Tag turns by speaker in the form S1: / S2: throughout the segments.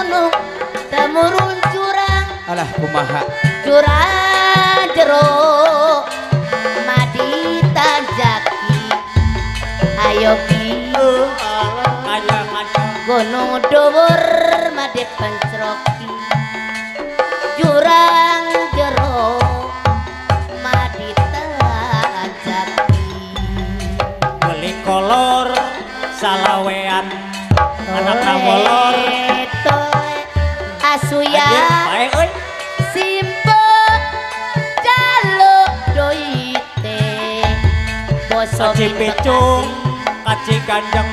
S1: gunung temurun jurang.
S2: Alah kumaha
S1: jurang jero madi tanjaki. Ayo ki gunung dhuwur madi pencroki. Jurang jero madi tanjaki.
S3: Beli kolor salawean anak namolor
S1: asuya simpe jaluk doite bosok
S3: kaci picung kaci ganjeng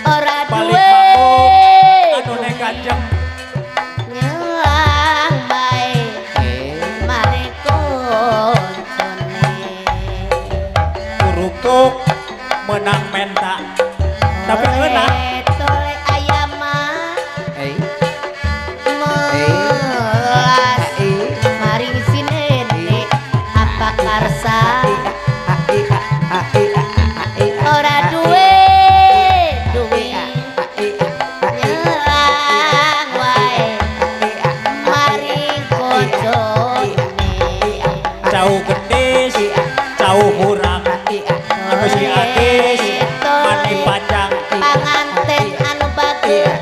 S1: ora
S3: balik
S1: duwe
S3: manggung anune ganjeng
S1: nyelang bae mare koncone
S3: kurutuk menang menta tapi enak
S1: maring si nenek apa karsa ora duwe duwe nyelang wae maring koncone.
S3: Cau gendis cau hurang anu si Adis mani panjang
S1: panganten anu bagus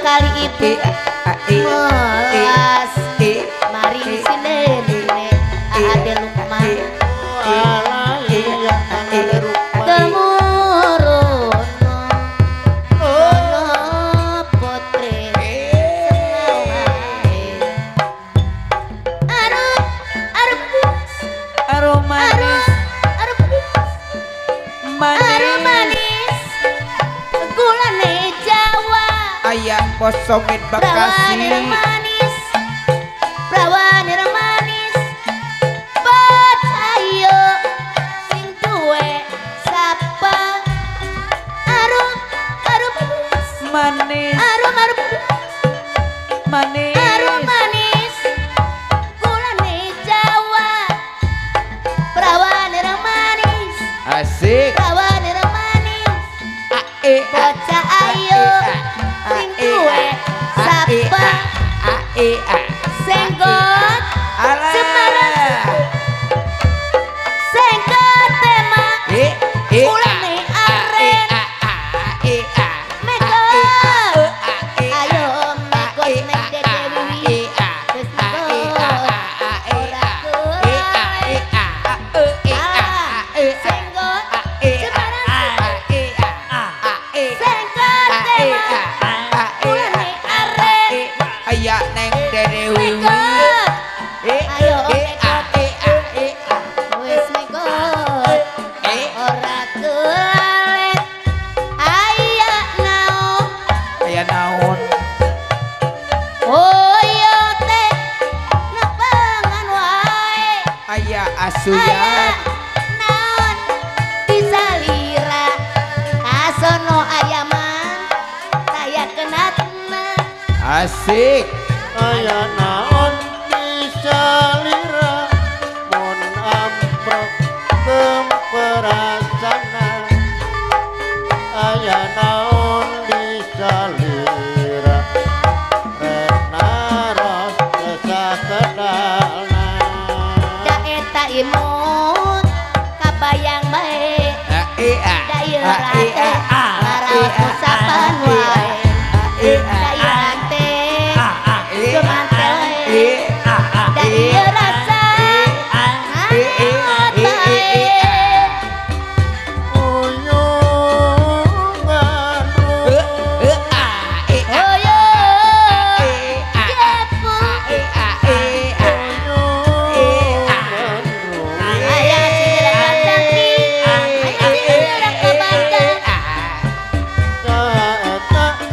S1: kali ibu melas maring si nenek Ade Lukman temurun ono potre arum arum arum manis arum manis manis gulane Jawa.
S2: Ayah posomit Bekasi
S1: manis prawan manis bocayo sing duwe sapa arum arum
S2: manis
S1: arum arum
S2: manis
S1: arum manis gulane Jawa prawan manis
S2: asik
S1: prawan manis bocah ayo sing duwe sapa senggot Semarang senggot tema kulane aren megot ayo megot nek Dede Wiwi wis megot ora kelalen senggot Semarang senggot tema kulane aren
S2: aya neng Dede Wiwi
S1: ayo megot wis megot ora kelalen aya naon
S2: aya naon
S1: oh iya teh nepangan wae
S2: aya asuyan
S1: naon bisa lira kasono ayaman saya kenatna
S2: asik
S4: aya naon bisa lira mun amprok temperasana aya naon bisa lira rek naros kesah kedalna
S1: da eta imut kabayang bae da ieu rate laraos usapan wae da ieu rate cumantel wae da ieu rasa ngangot bae
S4: uyungan
S1: oyo kepo aya sing kacang aya sing kabaca
S4: Eta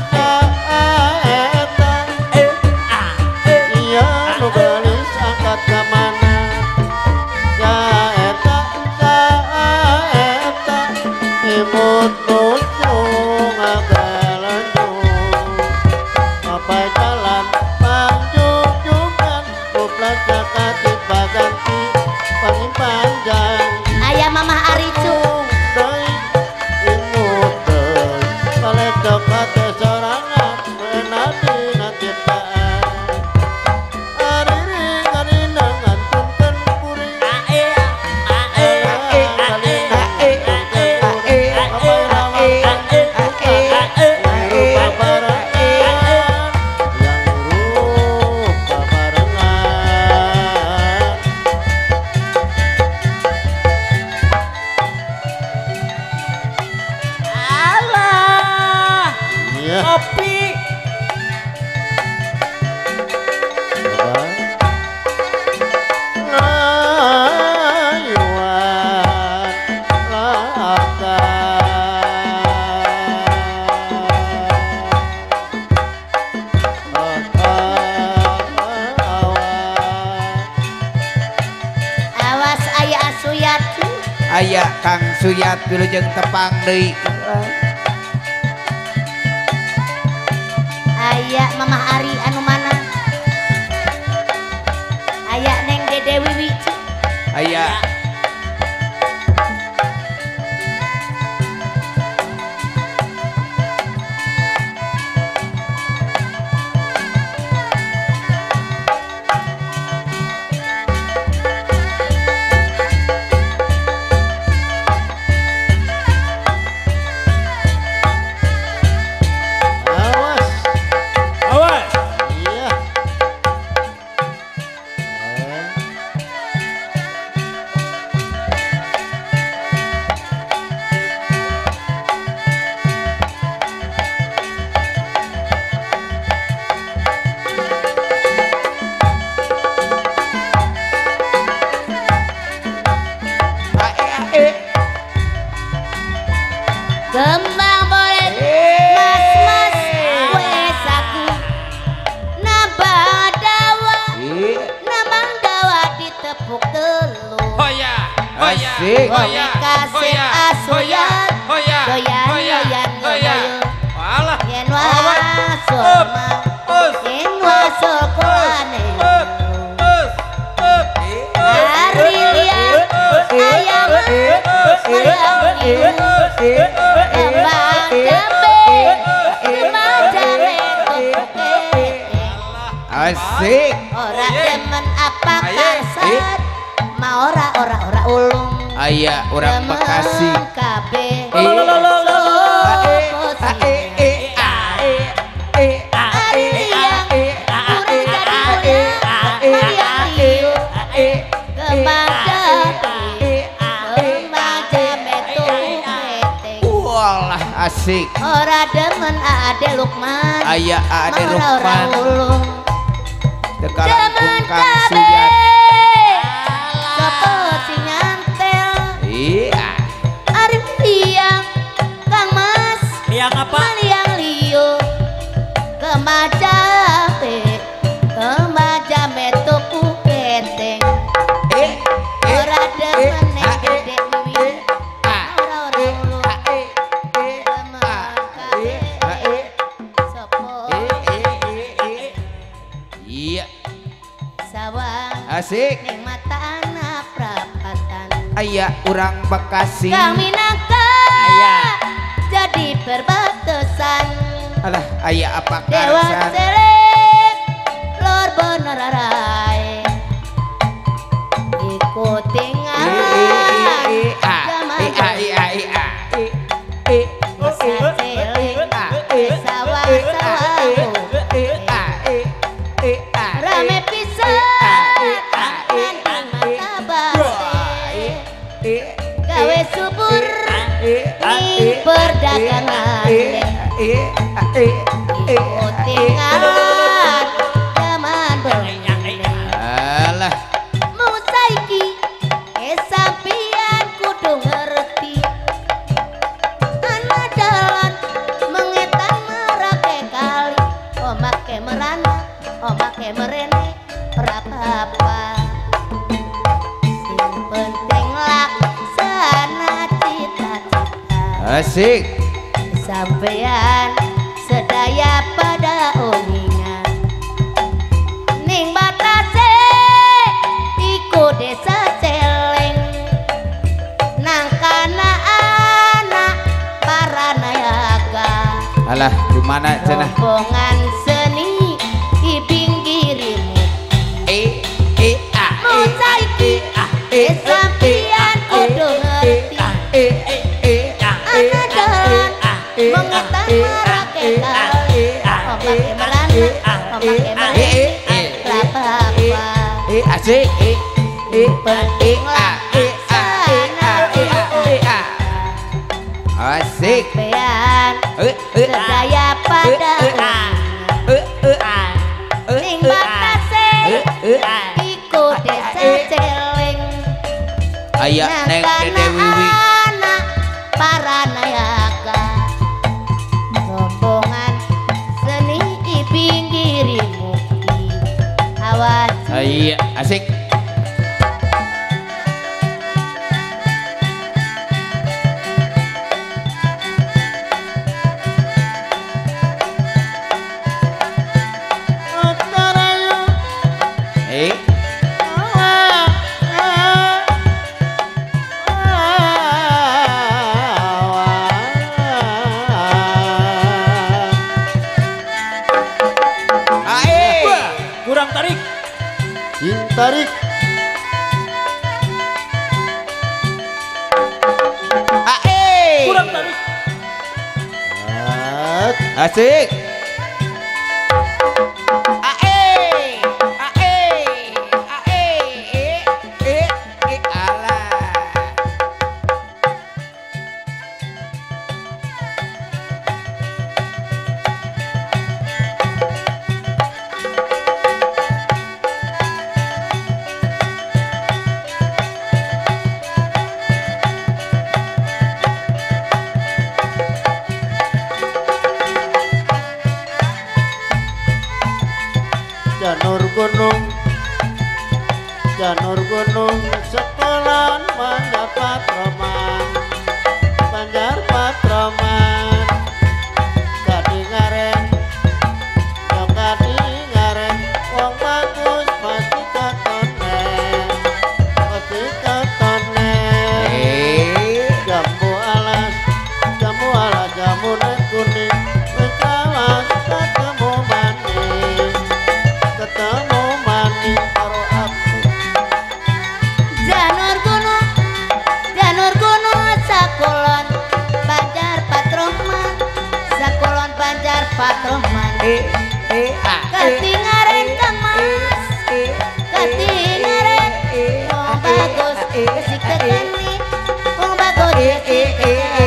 S2: Aya Kang Suyat wilujeng tepang deui.
S1: Aya Mamah Ari anu mana? Aya Neng Dede Wiwi.
S2: Aya.
S1: Kembang boleh mas-mas wes aku nambah dawa, nambah dawa ditepuk telu.
S5: Hoya, hoya, hoya, hoya, hoya, hoya, hoya, hoya. Walah,
S1: yen waso ma, yen waso kuane. Ari liang ayam ayam kembang jambe, kembang jambe tepuk.
S2: Asik.
S1: Ora demen apa karsat, ma ora ora ora ulung.
S2: Aya urang Bekasi.
S1: Kabeh. Ari liang urang jadi mulia, Maria kembang jambe, kembang jambe tepuk.
S2: Walah asik.
S1: Ora demen Ade Lukman.
S2: Aya Ade
S1: Ma ora ora
S2: Lukman.
S1: ulung.
S2: Tekalang
S1: Demen
S2: Kang Suyat.
S1: kabeh. Sopo sing nyantel?
S2: Iya.
S1: Arif liang Kang Mas.
S3: Liang apa?
S1: Maliang liyo. Kembang jambe, kembang jambe tuku keteng. Ora demen ning Dede Wiwi. Ora ora ulung. Demen kabeh. Sopo
S2: Iya.
S1: sawang
S2: Asik.
S1: ning mata anak prapatan.
S2: Aya urang Bekasi.
S1: Kang Minangka
S3: Aya.
S1: jadi perbatasan.
S2: Alah aya apa
S1: Dewa
S2: karsan.
S1: Selek lor bonararai ikuti ngaran zaman desa cilik sawah-sawah rame pisan nganti mata base gawe subur ning perdagangan ikuti ngaran zaman bengi.
S2: Alah
S1: Musaiki sampeyan kudu ngerti ana dalan mengetan merake kali omake merana omake merene ora apa-apa sing penting laksana cita-cita.
S2: Asik.
S1: Sampeyan sedaya pada uningan ning batase iku desa celeng nang kana anak para nayaga.
S2: Alah di mana cenah?
S1: Rombongan seni di pinggirimu. Musaiki sampeyan kudu ngerti ana dalan mengetan marake kali omake merana omake merene ora apa-apa
S2: Asik.
S1: penting laksana
S2: Asik.
S1: sampeyan sedaya pada ning batase iku desa celeng
S2: Aya
S1: nang
S2: Neng
S1: kana
S2: Dede Wiwi.
S1: anak para nayaga rombongan seni di pinggirimu awas.
S2: Iya, asik.
S4: Tarik.
S3: Kurang tarik.
S2: Asik.
S4: Janur gunung sekolah Banjar Patroman, Banjar Patroman, kadingaren, yo kadingaren, wong bagus pasti ketone, pasti ketone. Jambu alas, jamune kuning, wis alas ketemu maning, ketemu maning karo aku.
S1: Janur gunung sakolon Banjar Patroman, sakolon Banjar Patroman. Ketingaren Kang Mas, ketingaren wong bagus kesik tekani, wong bagus kesik tekani.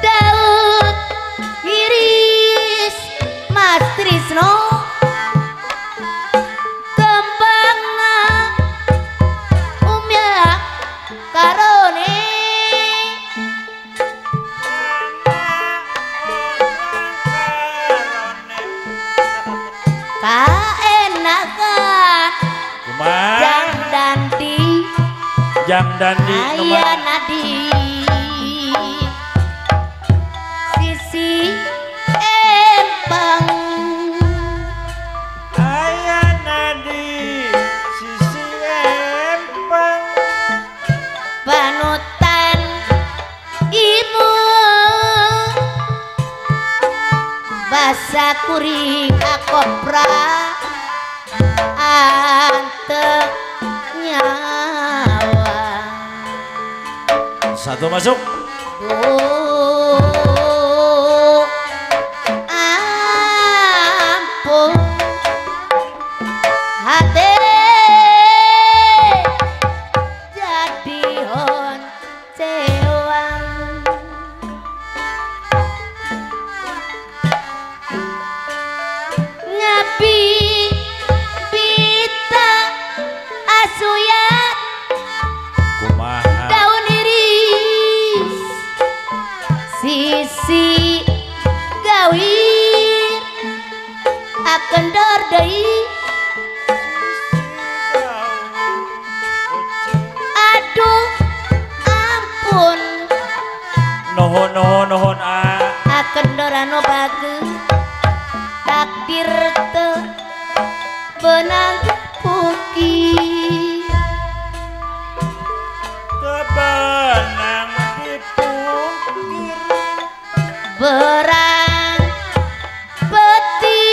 S1: Daud iris Mas Trisno kembang umya karone kaenakan jang dandi
S3: jang dandi
S1: aya nadi sisi empang
S3: aya nadi sisi empang
S1: panutan ibu basa kuring akopra antep nyawa.
S3: Satu masuk.
S1: Oh, ampun hati jadi honcewang. Ngapi pita asuyat
S3: kumaha
S1: daun iris sisi gawir akendor deui aduh ampun
S3: nuhun nuhun nuhun
S1: akendor anu bagus takdir teu benang pukir
S3: tebenang dipukir
S1: berang peti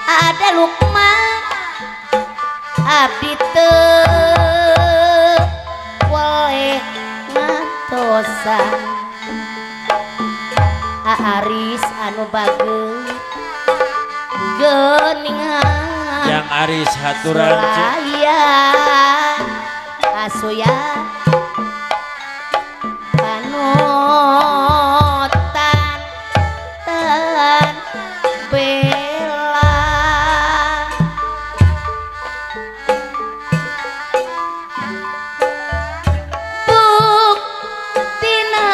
S1: ada lukman abdi teu boleh ngantosan Aris anu bagus geus geuningan
S3: Yang Aris haturan
S1: Sulaya asuya panutan tan bela buktina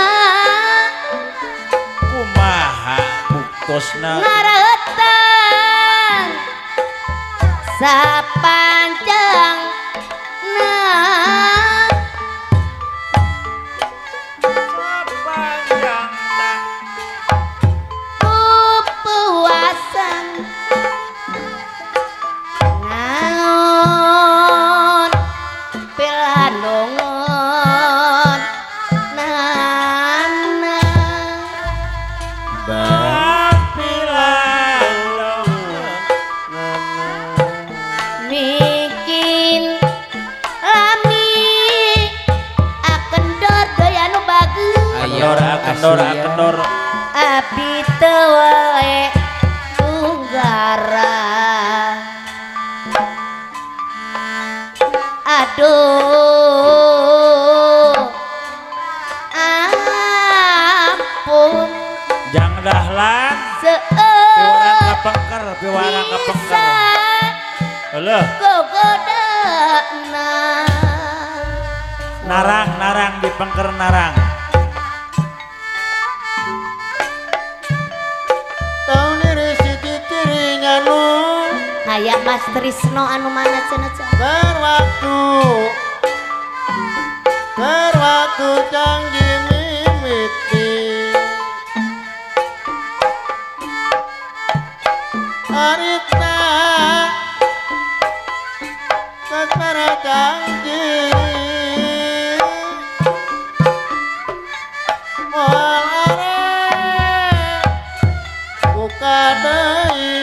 S3: kumaha buktosna
S1: ngaretan sapanjang na
S3: sapanjangna
S1: pupuasan naon pilandongon nana mikin lami akendor daya nu bagus
S3: Akendor akendor akendor
S1: abdi teu wae tunggara aduh ampun
S3: Jang Dahlan
S1: seueur
S3: kapengker piwarang kapengker heuh
S1: gogodana
S3: narang narang di pengker narang
S4: Tau niri siji cirinya nu
S1: aya Mas Trisno anu mana cenah cenah
S4: Terwaktu janji mimiti harita kesara janji moal arek buka deui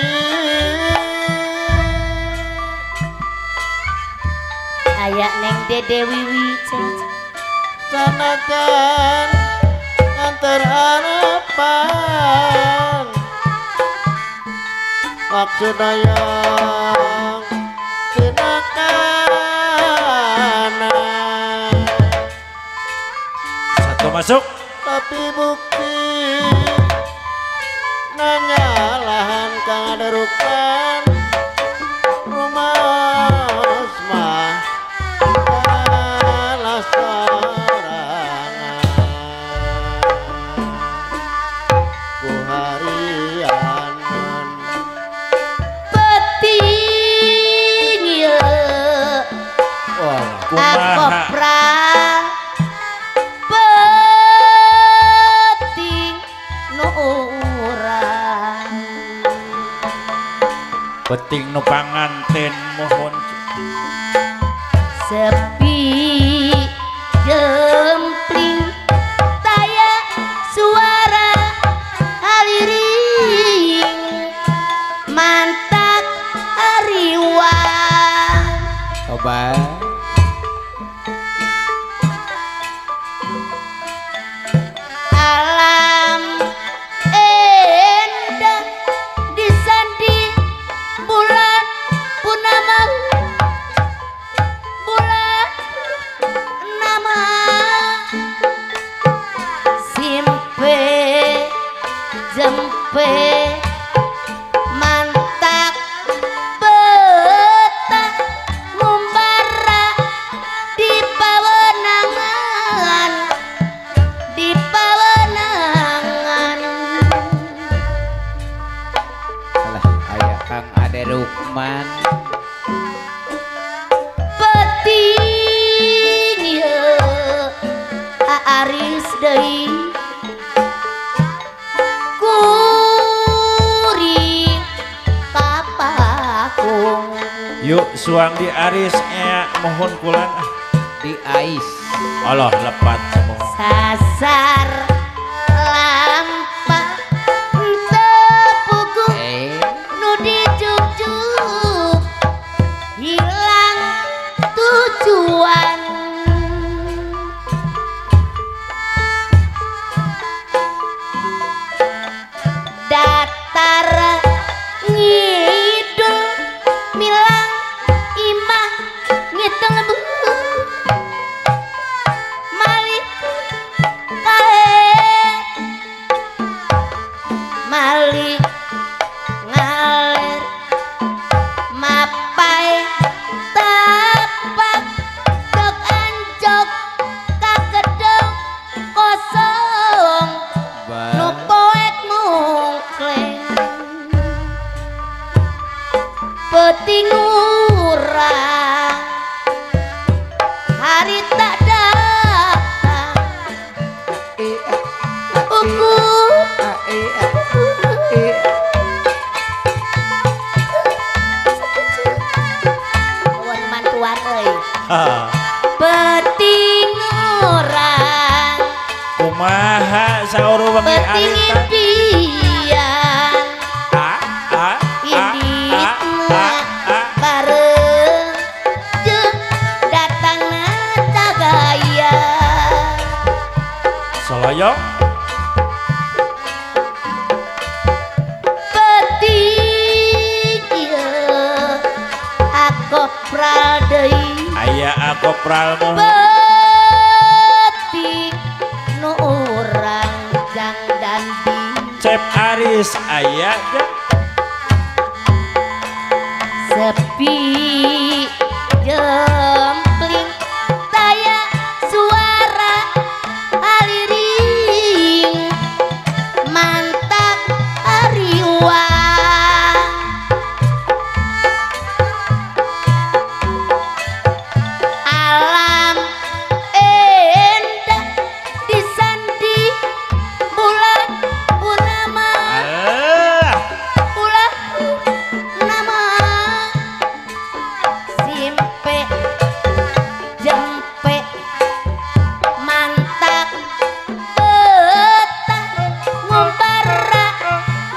S1: aya Neng Dede Wiwi cenah
S4: sanajan nganter harapan maksud dayang tinakana
S3: satu masuk
S4: tapi bukti nanya lahan kang aderukan rumah mah alas sorangan ku harian
S1: peting ieu
S3: kumaha
S1: akopra peting nu urang
S3: peting nu panganten mohon
S1: sepi jempling taya suara haliring mantak ariwang
S2: coba
S1: alam endah disandi bulan purnama bulan nama simpe jempe mantak peta ngumbara di pawenangan di pawenangan
S2: alah aya Kang Ade Rukman
S1: peting ieu aaris deui kuring kapakung
S3: yuk suang di Aris ea mohon kulan ah
S2: di ais
S3: Allah lepat semua
S1: sasar lampa tepugu nu dijujuk hilang tujuan datar ngi Milang imah ngiteng lebu malik kae malik ngalir mapai tapak dok anjok kagedong kosong nu poek mungkleng peuting urang hari tak datang uku awan mantuan euy peuting urang
S3: kumaha saur wengi
S1: peuting
S3: arita
S1: impian
S3: a a a a a a
S1: bareng jeung datangna cagaya
S3: soloyong
S1: peuting ieu akopral deui
S3: aya akopral muhun
S1: peuting nu urang jang dandi
S3: Cep Aris aya ge
S1: sepi jempling taya suara aliring mantak ariwang alam endah disandi bulan purnama
S3: alah
S1: ulah nama simpe jempe mantak betah ngumpara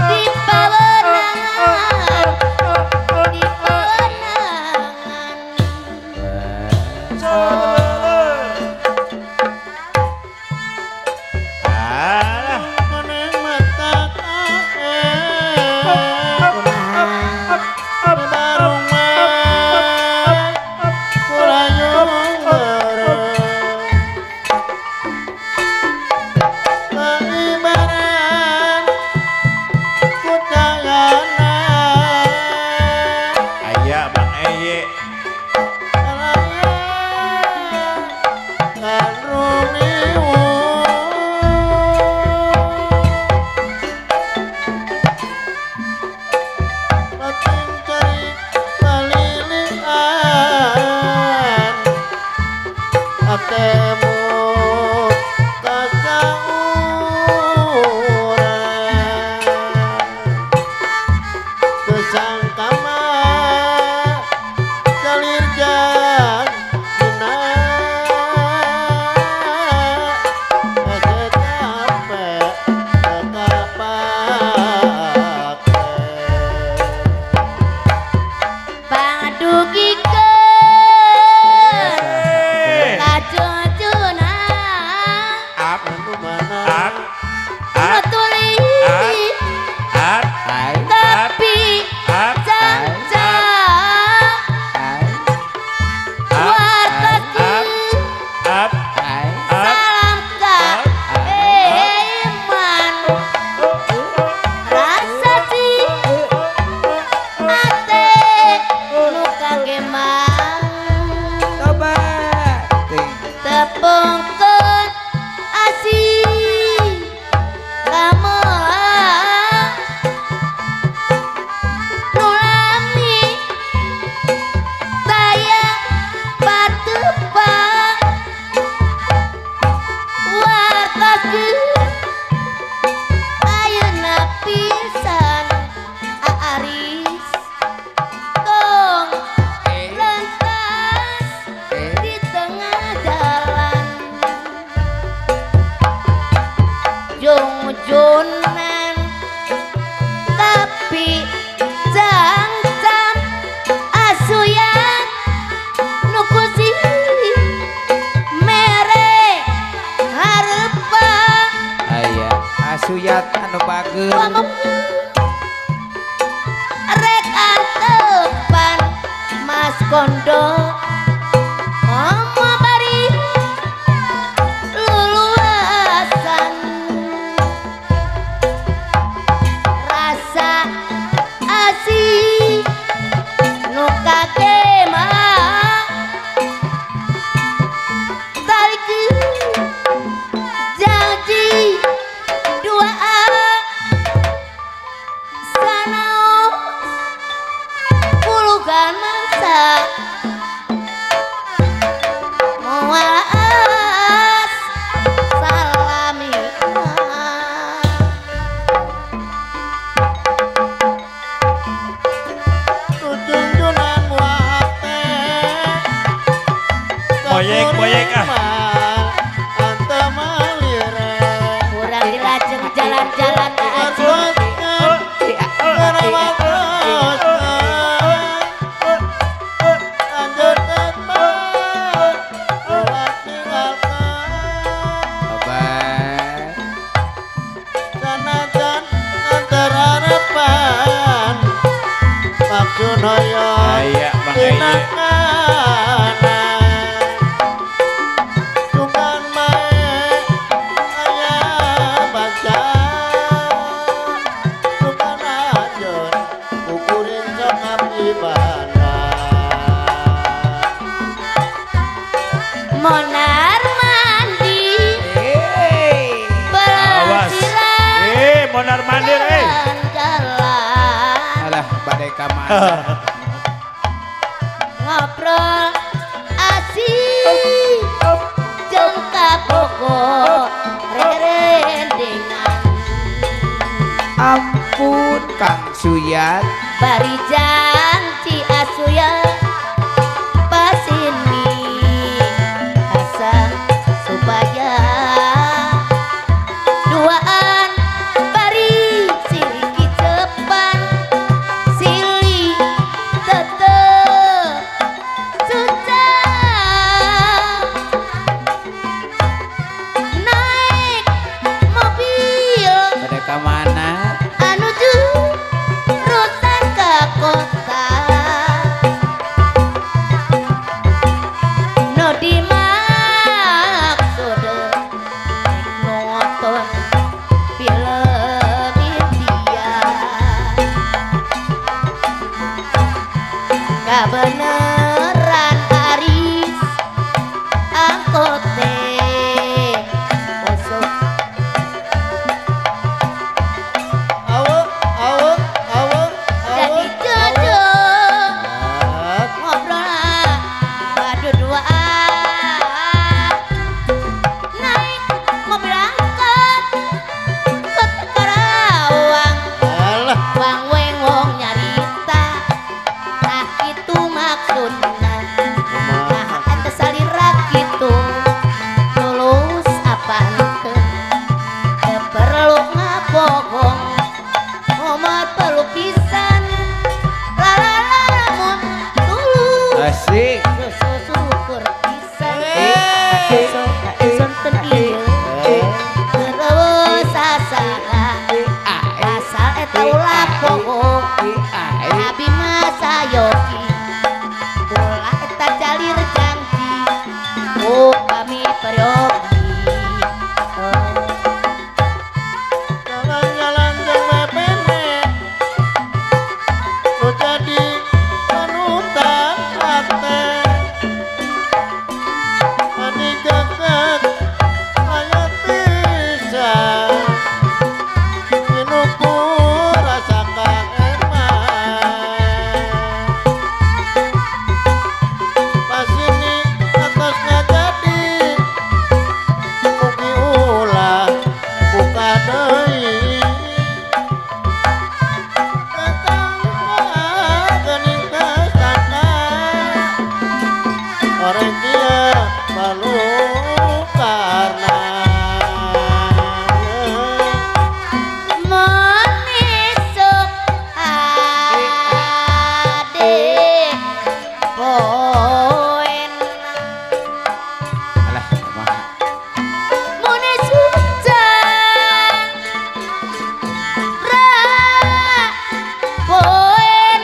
S1: di pawenangan di pawenangan
S3: alah
S4: Meneng mata
S1: kumaha
S4: barumah kurayung bareng Keibaran kucayana
S3: aya Bang Eye
S4: Sangkama calirjan dina capek tekapake
S1: padugikeun kajujuna
S3: up
S4: anu mana
S3: up
S1: nu
S3: up
S1: tuli
S3: up
S2: Ai
S1: tapi
S3: up
S1: cangca
S2: ai
S3: up
S1: wartos
S3: up
S2: ai
S3: up
S1: salam ka eman rasa si ate nu kagemang
S2: coba ting
S1: tepungkeun asih kameula nu lami taya patepang wartos ayeuna pisan Aaris tong lentas di tengah jalan jungjunan tapi cangcam asuyan nu kusi mere hareupan
S2: aya asuyat anu bager
S1: rek antepan. kondo Mama bari luluasan rasa asih nu kakema tarik janji dua sanaos puluhan mangsa muas salami.
S4: Tujunjunan wate
S3: Boyek, boyek, ah.
S1: Kurang dilajeng jalan-jalan aja.
S2: Obat.
S3: Aya Bang Eye.
S1: Monar mandi
S3: Awas.
S1: bersilah
S3: Mondar mandir eh.
S1: jalan-jalan
S2: Alah badai ka mana.
S1: Ngobrol asik jeung kabogoh rerendengan.
S2: Ampun Kang Suyat.
S1: Bari janji asuya pasini asa supaya duaan bari siliki cepan silih tetep suca naik mobil
S2: Badai ka mana.
S1: anuju rutan ke kota no dimaksud nonton film India kabeneran Aris angkote osok. Jadi jodoh ngobrol badu duaan naik mobil angkot ke Karawang wang weng wong nyarita nah itu maksudna nah eta salira kitu tulus apa henteu teu perlu ngabogong ngomot perlu pisan lalalamun tulus
S2: Asik.
S1: susu syukur pisan susu sonten ieu terus sasaha asal eta ulah bohong abi mah sayogi ulah eta jalir janji upami peryogi.
S4: Jalan-jalan jeung mepene nu jadi panutan hate ani geget aya pisan inuku rasa kaeman pasini atos ngajadi mugi ulah buka deui geuning kesana orang dia malu karena
S1: Menisuk ade poen
S2: Alah kumaha.
S1: Munisuk ra poen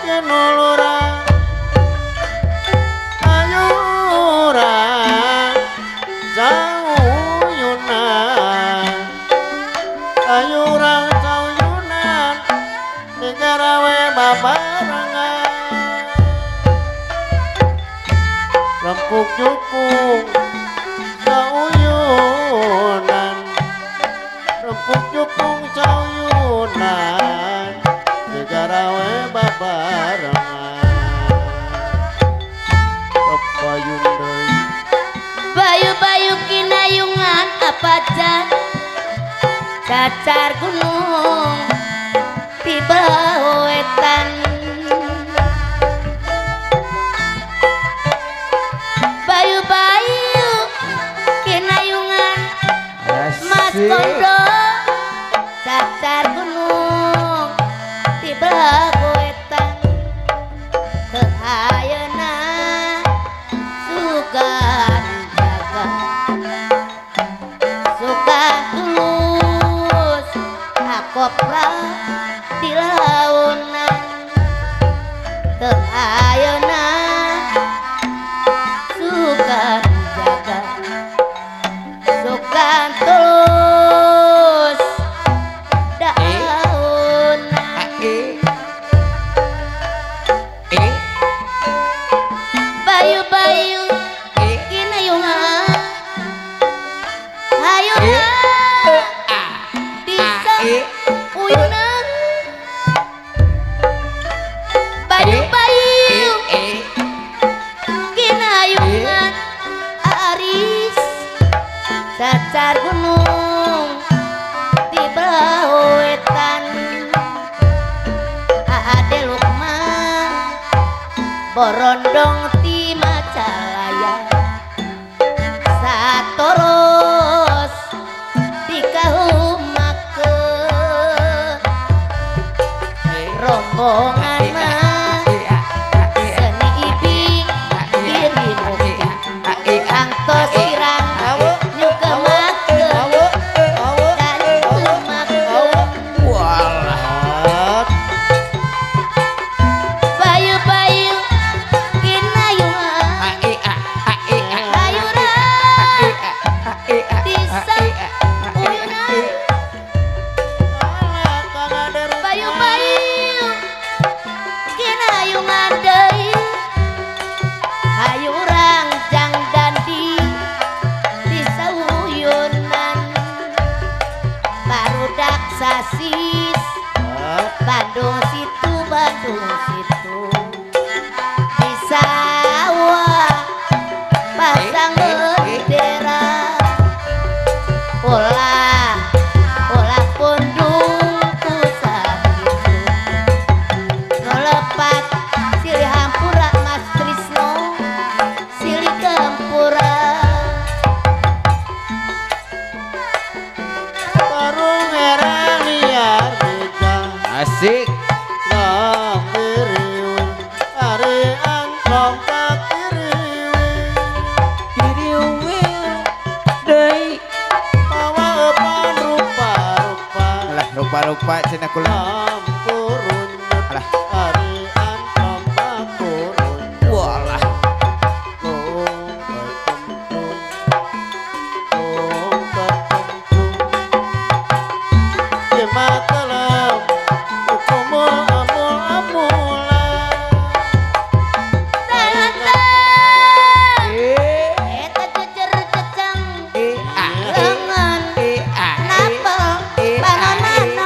S4: Kinulura ayura sauyunan ayura sauyunan negarawe babarengan rempuk jukung sauyunan rempuk jukung sauyunan negarawe babarengan payun deui
S1: bayu-bayu kinayungan apacan cacar gunung tiba wetan bayu-bayu kinayungan Mas Kondo cacar gunung tiba wetan keayeuna sugan jaga suka tulus akopra di launan teu ayeuna sugan jaga sugan tulus daunan bayu-bayu kinayungan hayuna bisa uyunan bayu-bayu kinayungan aris cacar gunung di belah wetan Ade Lukman borondong ti Majalaya satoros dikahumake rombongan mah seni ibing diri mukti angtos irang nyukemake dan lemake bayu-bayu kinayungan hayura bisa uyunan bayu-bayu kinayungan deui hayurang jang dandi bisa uyunan barudak sasis Bandung situ Bandung situ di sawah pasang bendera olah olah pundung pusat itu nolepat silih hampura Mas Trisno silih gempura
S4: tarung era liar beja
S2: asik rupa-rupa cenah kula alah walah
S1: lengan napel panonana.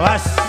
S3: Awas.